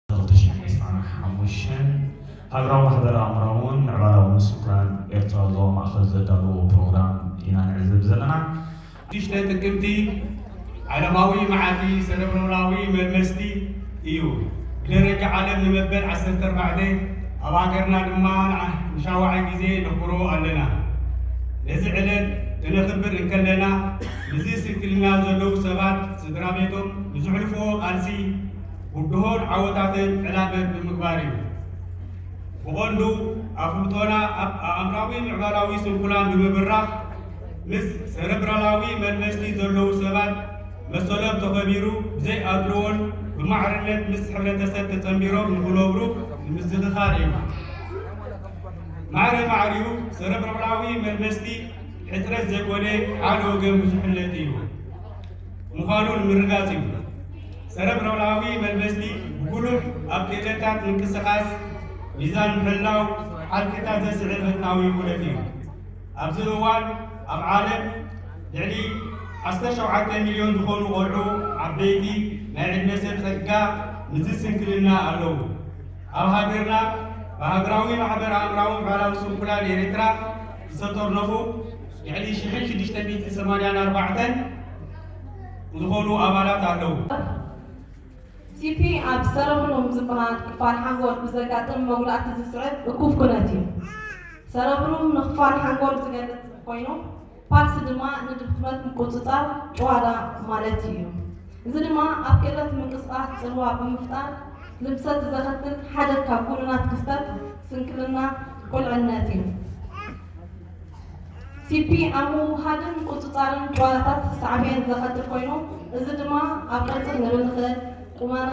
ክልተ ሽሕን ዕስራን ሓሙሽተን ሃገራዊ ማሕበረ ኣእምራውን ምዕባላውን ስንኩላን ኤርትራ ዞባ ማእከል ዘዳለዎ ፕሮግራም ኢና ንዕዘብ ዘለና። ሽዱሽተ ጥቅምቲ ዓለማዊ መዓልቲ ሰረብረብላዊ መልመስቲ እዩ። ብደረጃ ዓለም ንመበል ዓሰርተ ኣርባዕተ፣ ኣብ ሃገርና ድማ ንዓ-፣ ንሻውዓይ ግዜ ነኽብሮ ኣለና። ነዚ ዕለት ክነኽብር እንከለና፣ ምስዚ ስንክልና ዘለዉ ሰባት፣ ስድራ ቤቶም ንዘሕልፍዎ ቃልሲ፣ ብድሆን ዓወታትን ዕላመት ብምግባር እዩ። ብቐንዱ ኣፍልጦና ኣብ ኣእምራዊ ምዕባላዊ ስንኩላን ብምብራኽ፣ ምስ ሰረብራላዊ መልመስቲ ዘለዉ ሰባት መሰሎም ተኸቢሩ፣ ብዘይ ኣድልዎን ብማዕርነት ምስ ሕብረተሰብ ተጸንቢሮም ንኽነብሩ ንምዝኽኻር እዩ። ማዕረ ማዕሪኡ ሰረብራላዊ መልመስቲ ሕጽረት ዘይኮነ ሓደ ወገን ብዙሕነት እዩ ምዃኑ ንምርጋጽ እዩ። ሰረብራላዊ መልመስቲ ብጉሉሕ ኣብ ክእለታት ምንቅስቓስ፣ ሚዛን ምሕላው፣ ሓልክታት ዘስዕብ ህልናዊ ኩነት እዩ። ኣብዚ እዋን ኣብ ዓለም ልዕሊ ዓሰርተ ሸውዓተ ሚልዮን ዝኾኑ ቆልዑ ዓበይቲ ናይ ዕድመ ሰብ ጸጋ ምስዚ ስንክልና ኣለዉ። ኣብ ሃገርና ብሃገራዊ ማሕበር ኣእምራዊ ምዕባላዊ ስንኩላን ኤርትራ ዝተጠርነፉ ልዕሊ ሽሕን ሽዱሽተ ሚእትን ሰማንያን ኣርባዕተን ዝኾኑ ኣባላት ኣለዉ። ሲፒ ኣብ ሰረብሩም ዝበሃል ክፋል ሓንጎል ብዘጋጥም መጉዳእቲ ዝስዕብ እኩብ ኩነት እዩ። ሰረብሩም ንክፋል ሓንጎል ዝገልጽ ኮይኑ፣ ፓልስ ድማ ንድኽመት ምቁጽጻር ጭዋዳ ማለት እዩ። እዚ ድማ ኣብ ክእለት ምንቅስቓስ ጽልዋ ብምፍጣር ልምሰት ዘኸትል ሓደ ካብ ኩሉናት ክስተት ስንክልና ቁልዕነት እዩ። ሲፒ ኣብ ምውህሃድን ምቁጽጻርን ጭዋዳታት ሳዕቤን ዘኸትል ኮይኑ፣ እዚ ድማ ኣብ ቅርጺ ክንብል ንኽእል ቁመና፣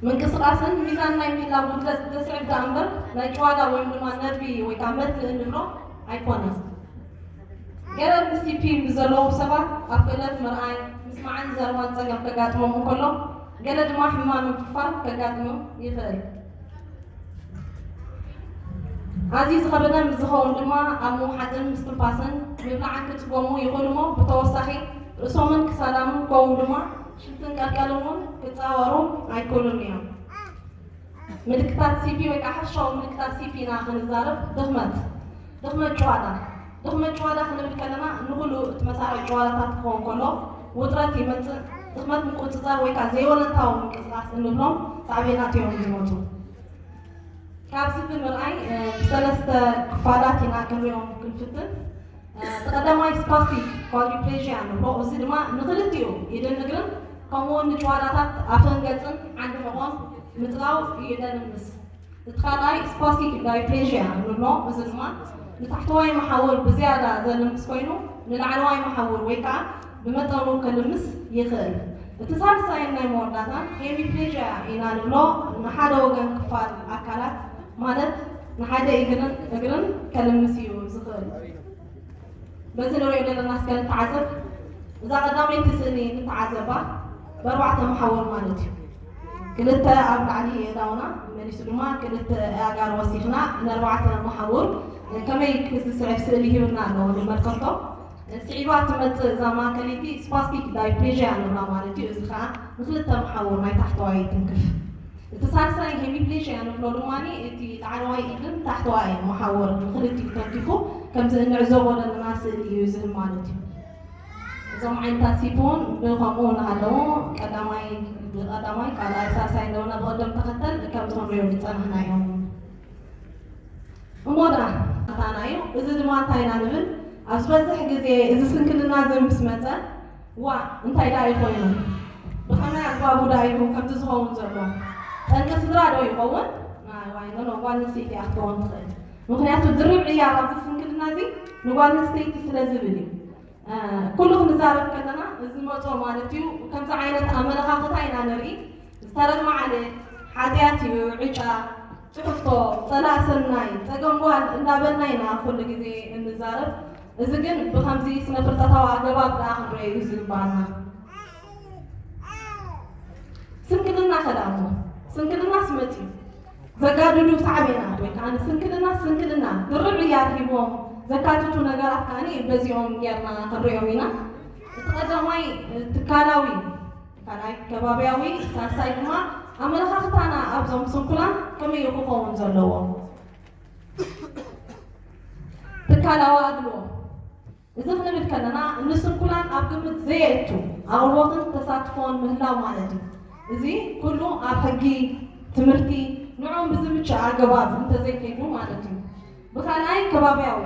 ምንቅስቓስን ሚዛን ናይ ምሕላው ጉድለት ዘስዕብ ደኣ እምበር ናይ ጭዋዳ ወይም ድማ ነርቪ ወይ ከዓ መትልኢ እንብሎ ኣይኮነን። ገለ ምስ ሲፒ ብዘለዎም ሰባት ኣብ ክእለት ምርኣይ፣ ምስማዕን ዘረባን ጸገም ከጋጥሞም እንከሎ፣ ገለ ድማ ሕማም ምፍርፋር ከጋጥሞም ይኽእል። ኣዝዩ ዝኸበደ ምስ ዝኸውን ድማ ኣብ ምውሓጥን ምስትንፋስን ምብላዕን ክጽገሙ ይኽእሉ እሞ ብተወሳኺ ርእሶምን ክሳዳምን ከምኡ ድማ ሽንትን ቀልቀልን እውን ክጻወሩ ኣይክእሉን እዮም። ምልክታት ሲፒ ወይ ከዓ ሓፈሻዊ ምልክታት ሲፒ ኢና ክንዛረብ። ድኽመት፣ ድኽመት ጭዋዳ። ድኽመት ጭዋዳ ክንብል ከለና ንኹሉ እቲ መሳርዒ ጭዋዳታት ክኸውን ከሎ ውጥረት ይመጽእ። ድኽመት ምቁጽጻር ወይ ከዓ ዘይወለንታዊ ምንቅስቓስ እንብሎም ሳዕቤናት እዮም ዝመፁ። ካብዚ ብምርኣይ ብሰለስተ ክፋላት ኢና ክንሪኦም ክንፍትን። እቲ ቀዳማይ ስፓስቲክ ኳድሪፕሌዥያ ንብሎ፣ እዚ ድማ ንክልቲኡ ኢድን እግርን ከምኡውን ንጭዋዳታት ኣፍን ገጽን ዓንዲ ሕቖን ምጽላው ይደንምስ። እቲ ካልኣይ ስፓስቲክ ዳይፕሌዥያ ንብሎ፣ እዚ ድማ ንታሕተዋይ መሓውር ብዝያዳ ዘልምስ ኮይኑ ንላዕለዋይ መሓውር ወይ ከዓ ብመጠኑ ከልምስ ይኽእል። እቲ ሳልሳይን ናይ መወዳእታን ሄሚፕሌዥያ ኢና ንብሎ፣ ንሓደ ወገን ክፋል ኣካላት ማለት ንሓደ እግርን እግርን ከልምስ እዩ ዝኽእል። በዚ ንሪኦ ዘለና እስከ ንተዓዘብ። እዛ ቀዳመይቲ ስእሊ ንተዓዘባ፣ ብኣርባዕተ መሓውር ማለት እዩ። ክልተ ኣብ ላዕሊ የእዳውና መሊሱ ድማ ክልተ ኣእጋር ወሲኽና ንኣርባዕተ መሓውር ከመይ ዝስዕብ ስእሊ ሂብና ኣለዎ ንመልከቶ። ስዒባ ትመጽእ እዛ ማእከለይቲ ስፓስቲክ ዳይፕሌዥያ ንብላ ማለት እዩ። እዚ ኸኣ ንክልተ መሓውር ናይ ታሕተዋይ ትንክፍ። እቲ ሳልሳይ ሄሚፕሌዥያ ንብሎ ድማ እቲ ላዕለዋይ ኢድን ታሕተዋይ መሓውር ንክልቲኡ ተንኪፉ ከምዚ እንዕዘቦ ዘለና ስእሊ እዩ ዝህብ ማለት እዩ። እዞም ዓይነታት ሲፒ እውን ብኸምኡ እናሃለዉ ቀዳማይ ብቐዳማይ ካልኣይ ሳልሳይ እንዳበልና ብቕደም ተኸተል ከምዚ ክንሪኦ ዝጸናሕና እዮም። እሞ ደኣ እንታና እዩ። እዚ ድማ እንታይ ኢና ንብል? ኣብ ዝበዝሕ ግዜ እዚ ስንክልና እዚ ምስ መጸ፣ ዋእ እንታይ ደኣ እዩ ኮይኑ? ብኸመይ ኣግባቡ ደኣ እዩ ከምዚ ዝኸውን ዘሎ? ጠንቂ ስድራ ዶ ይኸውን? ናይ ዋይ ኖ ኖ፣ ጓል ኣንስተይቲ እያ ክትከውን ትኽእል። ምኽንያቱ ድርብ ዕያር ኣብዚ ስንክልና እዚ ንጓል ኣንስተይቲ ስለ ዝብል እዩ። ኩሉ ክንዛረብ ከለና እዚ መጾ ማለት እዩ። ከምዚ ዓይነት ኣመለኻኽታ ኢና ንርኢ። ዝተረግመ ዓሌት፣ ሓጢኣት እዩ፣ ዕጫ፣ ጽሕፍቶ፣ ጸላእ ሰናይ፣ ጸገም ጓል እንዳበልና ኢና ኩሉ ግዜ እንዛረብ። እዚ ግን ብኸምዚ ስነ ፍልጠታዊ ኣገባብ ደኣ ክንርእዮ እዩ ዝግባኣና። ስንክልና ከ ደኣ እሞ? ስንክልናስ መጺኡ። ዘጋድዱ ሳዕቤናት ወይ ከኣ ስንክልና፣ ስንክልና ድርብ ዕያር ሂቦም ዘካትቱ ነገራት ከኣ በዚኦም ጌርና ክንርእዮም ኢና። እቲ ቀዳማይ ትካላዊ፣ ካልኣይ ከባብያዊ፣ ሳልሳይ ድማ ኣመለኻኽታና ኣብዞም ስንኩላን ከመይ እዩ ክኸውን ዘለዎ? ትካላዊ ኣድልዎ። እዚ ክንብል ከለና ንስንኩላን ኣብ ግምት ዘየእቱ ኣቕርቦትን ተሳትፎን ምህላው ማለት እዩ። እዚ ኩሉ ኣብ ሕጊ፣ ትምህርቲ፣ ንዕኦም ብዝምችእ ኣገባብ እንተዘይከይዱ ማለት እዩ። ብኻልኣይ ከባብያዊ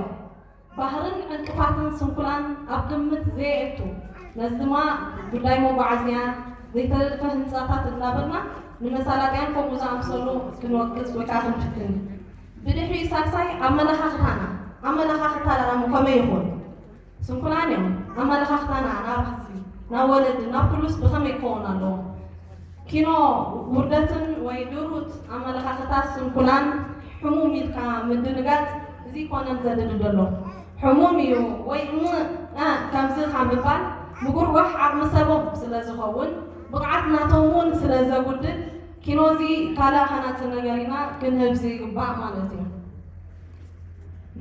ባህርን ዕንቅፋትን ስንኩላን ኣብ ግምት ዘየእቱ፣ ነዚ ድማ ጉዳይ መጓዓዝያ፣ ዘይተነድፈ ህንፃታት እናበልና ንመሳላጥያን ከምኡ ዝኣምሰሉ ክንወቅስ ወይ ከዓ ክንፍትን። ብድሕሪኡ ሳልሳይ ኣመለኻኽታና፣ ኣመለኻኽታ ደኣ እሞ ከመይ ይኹን? ስንኩላን እዮም። ኣመለኻኽታና ናብ ህዝቢ፣ ናብ ወለዲ፣ ናብ ኩሉስ ብኸመይ ክኸውን ኣለዎ? ኪኖ ውርደትን ወይ ድሩት ኣመለኻኽታ ስንኩላን ሕሙም ኢልካ ምድንጋጽ፣ እዚ ይኮነን ዘድሊ ዘሎ። ሕሙም እዩ ወይ እም፣ እ፣ ከምዚ ካብ ምባል ምጉርጓሕ ዓቕሚ ሰቦም ስለ ዝኸውን፣ ብቕዓት ናቶም እውን ስለ ዘጉድል፣ ኪኖ እዚ ካልእ ሃናጺ ነገር ኢና ክንህብ ዝግባእ ማለት እዩ።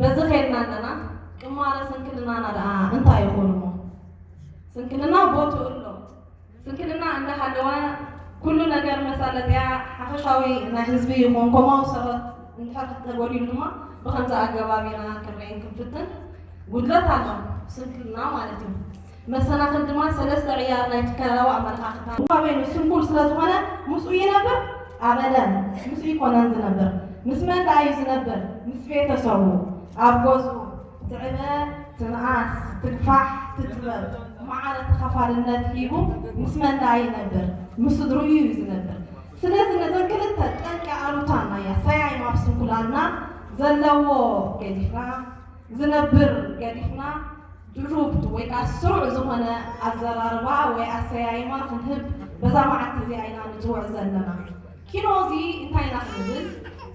በዚ ኸይድና ኣለና፣ ቅማረ ስንክልናና ደኣ እንታይ ይኾን እሞ? ስንክልና ቦትኡ ኣሎ። ስንክልና እንዳሃለወ ኩሉ ነገር መሳለጥያ ሓፈሻዊ ናይ ህዝቢ ይኹን ኮማዊ ሰረት እንድሕር ተጎዲሉ ድማ ብኸምዚ ኣገባብ ኢና ክንርእይን ክንፍትን። ጉድለት ኣሎ ስንክልና ማለት እዩ። መሰናኽል ድማ ሰለስተ ዕያር ናይ ትካላዊ ኣመለኻኽታ። እኳ በይኑ ስንኩል ስለ ዝኾነ ምስኡ ይነብር? ኣበደን። ምስኡ ይኮነን ዝነብር። ምስ መን ደኣ እዩ ዝነብር? ምስ ቤተሰቡ፣ ኣብ ገዝኡ። ትዕበ፣ ትንኣስ፣ ትግፋሕ፣ ትጥበብ፣ ማዕረ ተኸፋልነት ሂቡ ምስ መን ደኣ ይነብር? ምስ ስድርኡ እዩ ዝነብር። ስለዚ ነዘን ክልተ ጠንቂ ኣሉታ ናይ ኣሰያይማ ኣብ ስንኩላንና ዘለዎ ገዲፍና፣ ዝነብር ገዲፍና፣ ድሩት ወይ ከዓ ስሩዕ ዝኾነ ኣዘራርባ ወይ ኣሰያይማ ክንህብ በዛ መዓልቲ እዚኣ ኢና ንፅውዕ ዘለና። ኪኖ እዚ እንታይ ኢና ክንብል?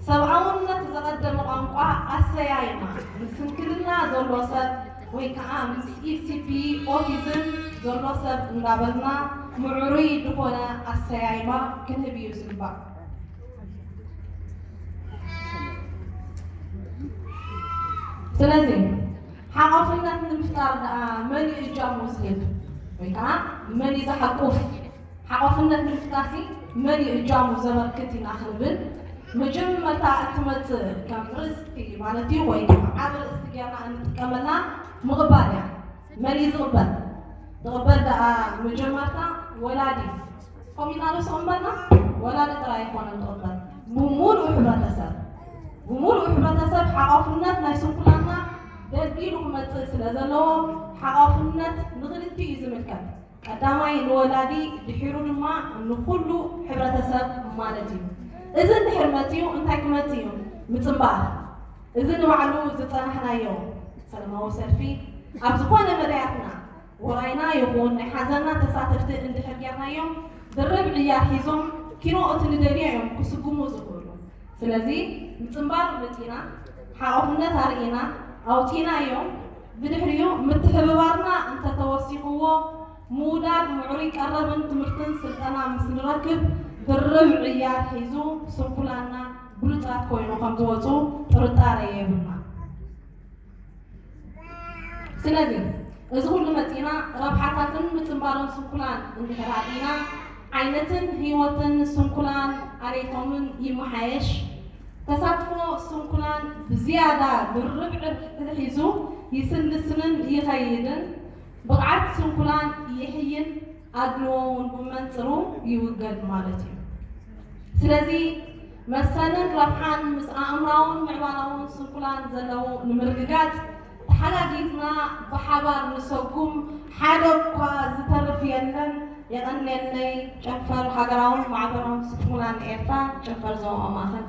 ሰብኣውነት ዘቐደመ ቋንቋ ኣሰያይማ፣ ንስንክልና ዘሎ ሰብ ወይ ከዓ ምስ ኢ ሲ ፒ ኦቲዝም ዘሎ ሰብ እንዳበልና ምዕሩይ ዝኾነ ኣሰያይማ ክንህብ እዩ ዝግባእ። ስለዚ ሓቋፍነት ንምፍጣር ደኣ መን እዩ እጃሙ ዝህብ? ወይ ከዓ መን እዩ ዝሓቁፍ? ሓቋፍነት ንምፍጣርሲ መን እዩ እጃሙ ዘበርክት ኢና ክንብል፣ መጀመርታ እትመጽእ ከም ርእስቲ ማለት እዩ፣ ወይ ከዓ ዓቢ ርእስቲ ጌርና እንጥቀመላ ምቕባል እያ። መን እዩ ዝቕበል? ዝቕበል ደኣ መጀመርታ ወላዲ። ኮሚና ዶ ዝቕበልና? ወላዲ ጥራይ ኣይኮነን ዝቕበል፣ ብምሉእ ሕብረተሰብ። ብምሉእ ሕብረተሰብ ሓቋፍነት ናይ ስንኩላንና ደልዲሉ ክመጽእ ስለ ዘለዎ፣ ሓቋፍነት ንኽልቲኡ እዩ ዝምልከት። ቀዳማይ ንወላዲ፣ ድሒሩ ድማ ንኹሉ ሕብረተሰብ ማለት እዩ። እዚ እንድሕር መጺኡ እንታይ ክመጽእ እዩ? ምጽንባር። እዚ ንባዕሉ ዝጸናሕናዮ ሰላማዊ ሰልፊ ኣብ ዝኾነ መዳያትና፣ ውራይና ይኹን ናይ ሓዘንና ተሳተፍቲ እንድሕር ጌርናዮም፣ ድርብ ዕያር ሒዞም ኪኖ እቲ ንደልዮ እዮም ክስጉሙ ዝኽእሉ። ስለዚ ምጽንባር መጺና፣ ሓቋፍነት ኣርኢና፣ ኣውጺናዮም፣ ብድሕሪኡ ምትሕብባርና እንተተወሲኽዎ፣ ምውዳድ ምዕሩይ ቀረብን ትምህርትን ስልጠና ምስ ንረክብ፣ ድርብ ዕያር ሒዙ ስንኩላንና ብሉጻት ኮይኑ ከም ዝወጹ ጥርጣረ የብልና። ስለዚ እዚ ኩሉ መጺና ረብሓታትን ምጽንባርን ስንኩላን እንድሕር ኣርኢና፣ ዓይነትን ህይወትን ስንኩላን ኣሬቶምን ይመሓየሽ። ተሳትፎ ስንኩላን ብዝያዳ ድርብ ዕርቂ ሒዙ ይስንስንን ይኸይድን፣ ብቕዓት ስንኩላን ይሕይን፣ ኣድልዎ እውን ብመንጽሩ ይውገድ ማለት እዩ። ስለዚ መሰልን ረብሓን ምስ ኣእምራውን ምዕባላውን ስንኩላን ዘለዎ ንምርግጋጽ ተሓጋጊዝና ብሓባር ንሰጉም፣ ሓደ እኳ ዝተርፍ የለን። የቐንየለይ። ጨንፈር ሃገራውን ማሕበራውን ስንኩላን ኤርትራ፣ ጨንፈር ዞባ ማእኸል።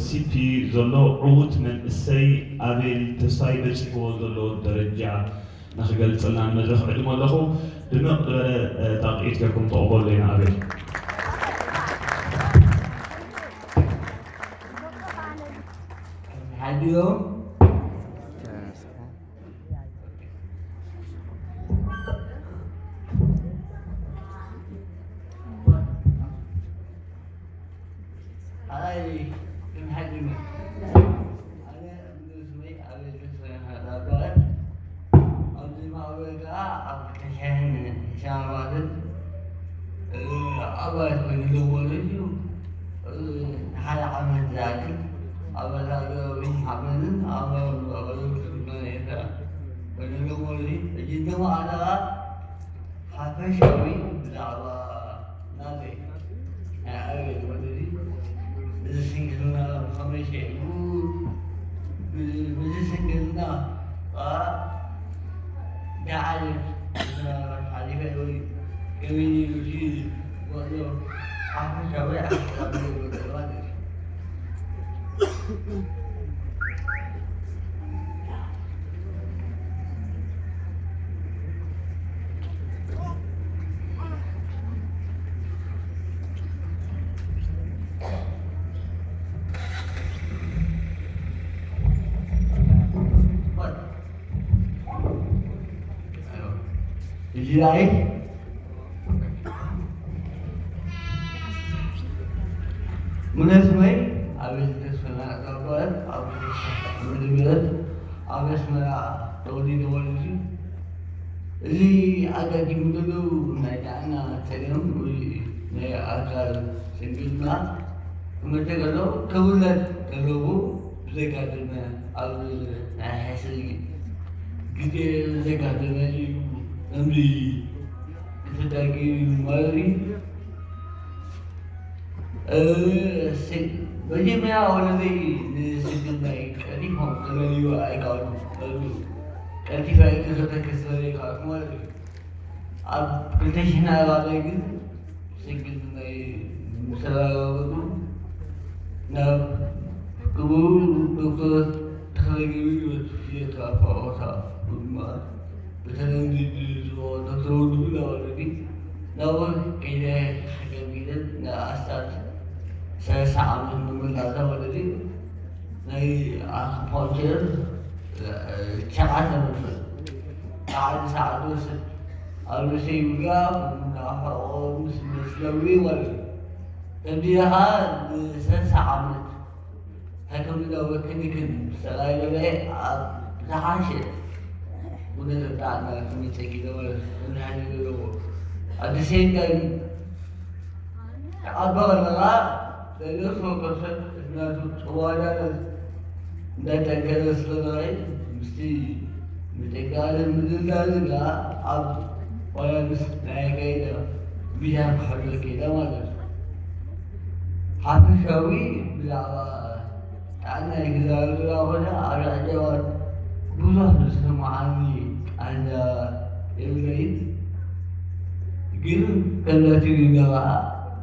ሲፒ ዘሎ ዕዉት መንእሰይ ኣቤል ተስፋይ በጺሕዎ ዘሎ ደረጃ ንኽገልጸልና ንመድረኽ ዕድሞ ኣለኹ። ድምቕ ዝበለ ጣቕዒት ጌርኩም ተቐበሉና ኣቤል። ሓዲኦም ሓይ ክንሓድመ ኣነ ንስመይ ኣቤል ተስፋ ይባሃል። ኣብዚ ማእበል ከዓ ኣብ ክልተ ሽሕን ሻማትን ኣባላት ኮይኑ ለወሉ እዩ። ንሓደ ዓመት ዝኣክል ኣባላት ሃገራዊ ሓበንን ኣባላት ማእበልን ክልልና ኤርትራ ኮይኑ ለወሉ እዩ። ሕጂ ድማ ኣለኻ ሓፈሻዊ ብዛዕባ ናተይ ናይ ኣቤል ወለዲ እዚ ስንክልና ብኸመይ ሸይቡ ብዚ ስንክልና ከዓ እንታይ ዓይነት ሓሊፈ ወይ ከመይ ኢሉ ወሎ ሓፈሻዊ ኣስተዳደር ማለት እዩ። Is it right? ምነስመይ ኣቤል ተስፋና ዛጓል ኣብ ምድምረት ኣብ ኣስመራ ተወሊደ ወሊዱ። እዚ ኣጋጢሙ ዘሎ ናይ ጥዕና ጸገም ወይ ናይ ኣካል ስንክልና ክመጽእ ከሎ ክውለድ ከለኹ ብዘጋጠመ ኣብ ናይ ሕስሪ ግዜ ዘጋጠመ እዩ። ከምዚ ክፍጠር ገይሩ ማለት እዩ። መጀመርያ ወለደይ ንስግናይ ቀልጢፎም ክረድኡ ኣይከኣሉን። ቀልጢፈ ኣይክልተ ክስበር ኣይከኣልኩ ማለት እዩ። ኣብ ክልተ ሽሕን ኣርባዕተን ግን ስግናይ ምስ ኣረጋገጹ ናብ ክቡር ዶክተር ተኽለ ገብረህይወት ፊዚዮቴራፒ ኣወታ ብምባል ብተለምዶ ዝፅውዖ ዶክተር ወልዱ ፊዳ ወለዲ ናብኡ ከይደ ሕክም ኢለን ንኣስታት ሰላሳ ዓመት ምምላሳ ወለዲ ናይ ኣኩፓንቸር ሸዓተ መምህር ሰዓት ሰዓት ወስድ ኣብ ርእሰይ ውጋ ናሕቆ ምስ መስለዊ ወለዲ ተብዲኻ ንሰላሳ ዓመት ሕክምናዊ ክንክን ምስ ተኻየደለይ ኣብ ዝሓሸ ኩነተ ጥዕና ክመጸኪ ዝብል መድሃኒት ዘለዎ ኣዲሰይን ተዓቢ ከለኻ ዘይደርሶ ከሰብ ናቱ ጭዋዳነት እንዳጠንከረ ስለዝኸይድ ምስቲ ምጥንካርን ምድልዳልን ከዓ ኣብ ፋይናንስ ናይ ኣካይዳ ሚዛን ክሕሎ ከይዳ ማለት እዩ። ሓፈሻዊ ብዛዕባ ጥዕናይ ክዛረብ ዝረኣኹ ኣብ ኣዕጃባት ብዙሕ ዝሰማዓኒ ቃንዛ የብለይን፣ ግን ከምዛ ትግርኛ ከዓ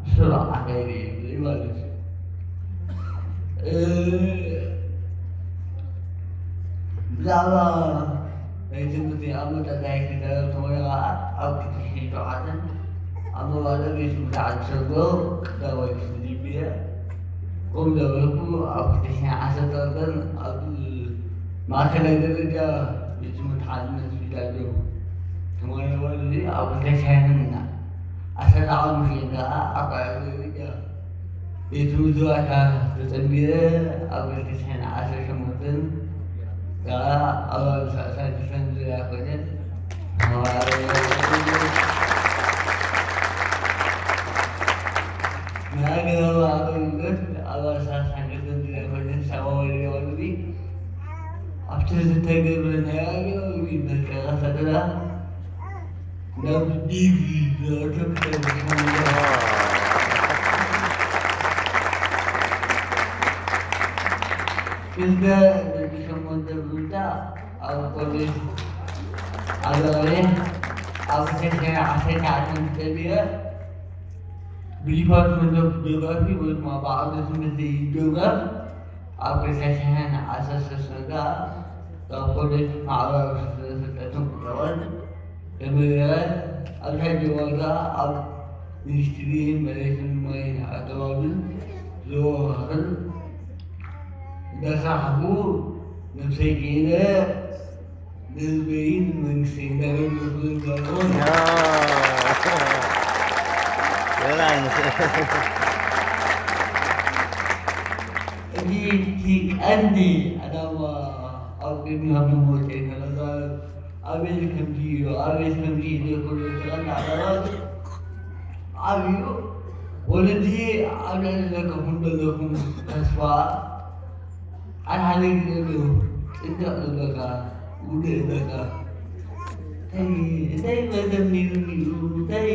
ብስሩዕ ኣካይደ የብለይ ማለት እዩ። ብዛዕባ ናይ ትምህርቲ ኣመጣጣይ ክዛረብ ተኾይኑ ከዓ ኣብ ክልተ ሽሕን ሸውዓተን ኣብ መዋእለ ቤት ትምህርቲ ዓዲ ሰጎ ቀዳማይ ክፍሊ ጀሚረ። ከምኡ ነበርኩ ኣብ ክልተ ሽሕን ዓሰርተ ክልተን ኣብ ማእከላይ ደረጃ ቤት ትምህርቲ ሓድነት ፊዳዶ ተማሂረ። እዚ ኣብ ክልተ ሽሕን ዓሰርተ ሓሙሽተን ከዓ ኣብ ካልኣይ ደረጃ ቤት ትምህርቲ ዋልታ ተጸንቢረ። ኣብ ክልተ ሽሕን ዓሰርተ ሸሞንተን ከዓ ኣብ ኣበሳ ሳንክተን ዙርያ ኮይነ ተማሃራይ ናይ ሃገራዊ ኣገልግሎት ኣባል ሳልሳይ ክፍሊ ኮይነ ተዋወዲ ወልዲ ኣብቲ ዝተገብረ ናይ ሃገራዊ መልቀቂ ፈጠራ ናብ ዲግሪ ዘእቱ ክተብስ ክልተ ነጥቢ ሸሞንተ ብምምጻእ ኣብ ኮሌጅ ኣዛሬ ኣብ ክልተ ሽሕን ዓሰርተ ትሽዓተን ተጸንቢረ። ብዲፓርትመንት ኦፍ ጂኦግራፊ ወይ ድማ ብዓውደ ትምህርቲ ጂኦግራፊ ኣብ ክልተ ሽሕን ዓሰርተ ሰለስተን ከኣ ካብ ኮሌጅ ማሕበራዊ ፍልጠትን ቁጠባን ተመሪቐ፣ ኣብ ሕጂ እዋን ከኣ ኣብ ሚኒስትሪ መሬትን ማይን ኣከባብን ዘወሃኽር እንዳሰራሕኩ ነብሰይ ክኢለ ንህዝበይን መንግስተይን እንዳገለገልኩ ዘለኹ። እቲ እቲ ቀንዲ ዕላማ ኣብ ቅድሚያ ምሞተይ ንኽዛረብ ኣቤት ከምዚ እዩ፣ ኣቤት ከምዚ እዩ ዘይኮነ፣ እቲ ቀንዲ ዕላማ ዓብዩ ወለዲ ኣብ ልዕሊ ዘለኩም ዘለኩም ተስፋ ሓደ ሓደ ግዜ ኣሎ፣ ጭንቀት ኣለካ፣ ውግእ ኣለካ። እንታይ እንታይ መዘሚሩኒ እዩ፣ እንታይ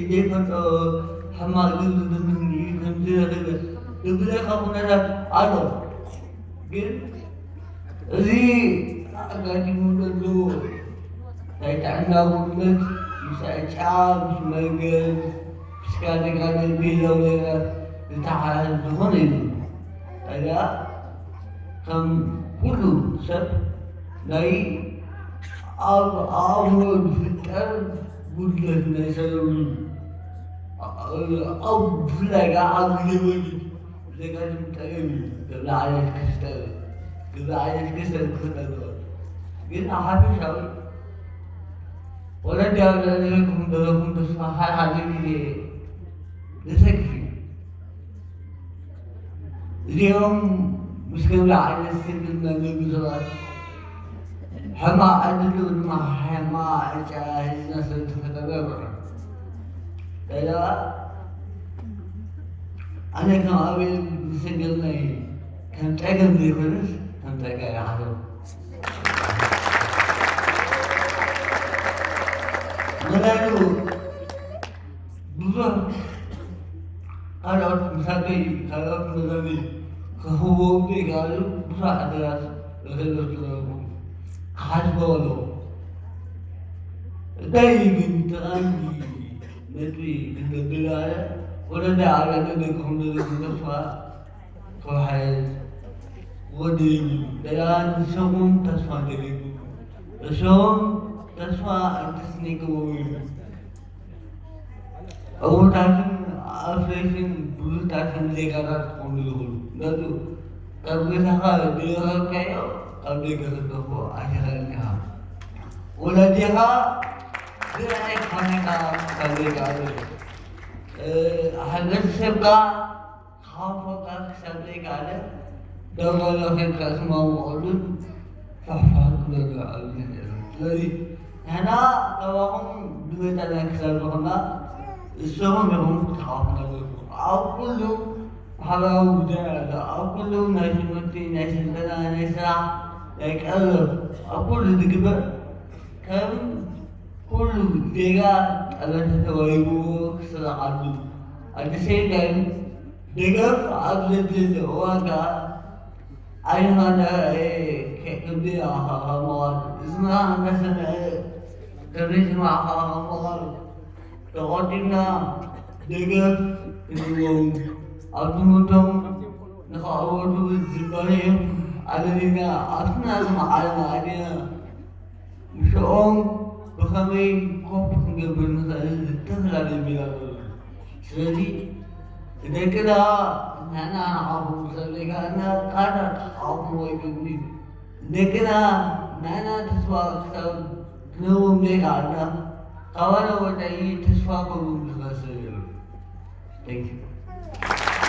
ዘይፈልጦ ሕማቅ ዝብልኒ እዩ፣ ከምዚ ዝብል ዝብለካ ኩነታት ኣሎ። ግን እዚ ኣጋጢሙ ዘሎ ናይ ጥዕና ጉድለት ምስ ዕጫ፣ ምስ መርገም፣ ፊስካል ሪካርድ፣ ቤላው ነገር ዝተሓሓዝ ዝኾነ እዩ። ታዲያ ከም ኩሉ ሰብ ናይ ኣብ ኣእምሮ ዝፍጠር ጉድለት ናይ ሰብ ኣብ ብፍላይ ከዓ ኣብ ግዜ ወሊድ ዘጋጥም ጠገም እዩ። ከምዚ ዓይነት ክስተት፣ ከምዚ ዓይነት ክስተት ክፍጠር ይኽእል። ግን ኣብ ሓፈሻዊ ወለዲ ኣብ ልዕሊ ዘለኩም ዘለኩም ተስፋ ሓደ ሓደ ግዜ ዘሰክፍ እዩ። እዚኦም ምስ ከምዚ ዓይነት ስንክልና ዘለዉ ሰባት ሕማቕ ዕድል ድማ ሕማቕ ዕጫ ሒዝና ስለ ዝተፈጠረ ይበርዕ። ገለ ኣነ ከም ኣቤል ዝሰገልና እዩ። ከም ጸገም ዘይኮነስ ከም ጸጋ ይሓስቦ። ምኽንያቱ ብዙሕ ካልኦት ምሳተይ ካልኦት መዛኒ ክህቦም ዘይከኣሉ ብዙሕ ዕድላት ረኺበ ስለዘለኹ ክሓስቦ ኣለዎ። እንታይ እዩ ግን እቲ ቀንዲ ነጥቢ ክንገብር ኣለ ወለዳ ዓብያተ ደቅኹም ዘለኩም ተስፋ ክውሓየት ወዲሉ ደኣ ንሶም ተስፋ እንተደሊኩም እሶም ተስፋ እንተስኒቅዎም እዩ። ዕዉታትን ኣፍረይትን ብሉጻትን ዜጋታት ክኾኑ ይኽእሉ። ነቱ ካብ ገዛኻ ዘይረኸብካዮ ካብ ደገ ክትረኽቦ ኣይትኽእልን ኢኻ። ወላዲኻ ዝረኣይ ክኾነካ ካብ ዘይከኣለ፣ እ፣ ሕብረተሰብካ ክሃብፎካ ክሳብ ዘይከኣለ ደንጎሎ ኬድካ ትማውቐሉን ፋሕፋሕ ትብለሉ ኣብነት የለን። ስለዚ ንሕና ካባኹም ብመጠና ክሳብ ዝኾና እሶም ኢኹም ክትሓቑፉና ዘለኩም። ኣብ ኩሉ ማሕበራዊ ጉዳይ ኣሎ፣ ኣብ ኩሉ ናይ ትምህርቲ፣ ናይ ስልጠና፣ ናይ ስራሕ፣ ናይ ቀረብ፣ ኣብ ኩሉ ዝግበር ከም ኩሉ ዜጋ ጠመተ ተዋሂብዎ ክስራዓሉ፣ at the same time ደገፍ ኣብ ዘድልየሉ እዋን ከኣ ዓይንኻ እንዳረኣየ ከ-፣ ክንደይ ኢኻ ካብ ምዃን፣ እዝንኻ እንዳሰምዐ ክንደይ ትስማዕ ኢኻ ካብ ምዃን፣ ተቖጢብና ደገፍ ክንህቦም፣ ኣብ ትምህርቶም ንኽዕወቱ ዝባነዮም ኣለሊና ኣብቲ ናቶም ዓለም ኣእቲና ምስኦም ብኸመይ ኮፕ ክንገብር ንኽእል ዝተፈላለዩ ሜላ ኣሎ። ስለዚ ንደቅና ንሕና ንዓኹም ሰብ ዘይከኣልና ካና ተሓቑፍዎ ይግብኒ። ንደቅና ንሕና ተስፋ ክሳብ ክንህቦም ዘይከኣልና ካባና ወጻኢ ተስፋ ክህቦም ዝኽእል ሰብ የለን። Thank you.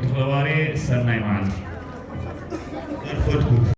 ተኸባሪ ሰናይ መዓልቲ። ኣርፈድኩ።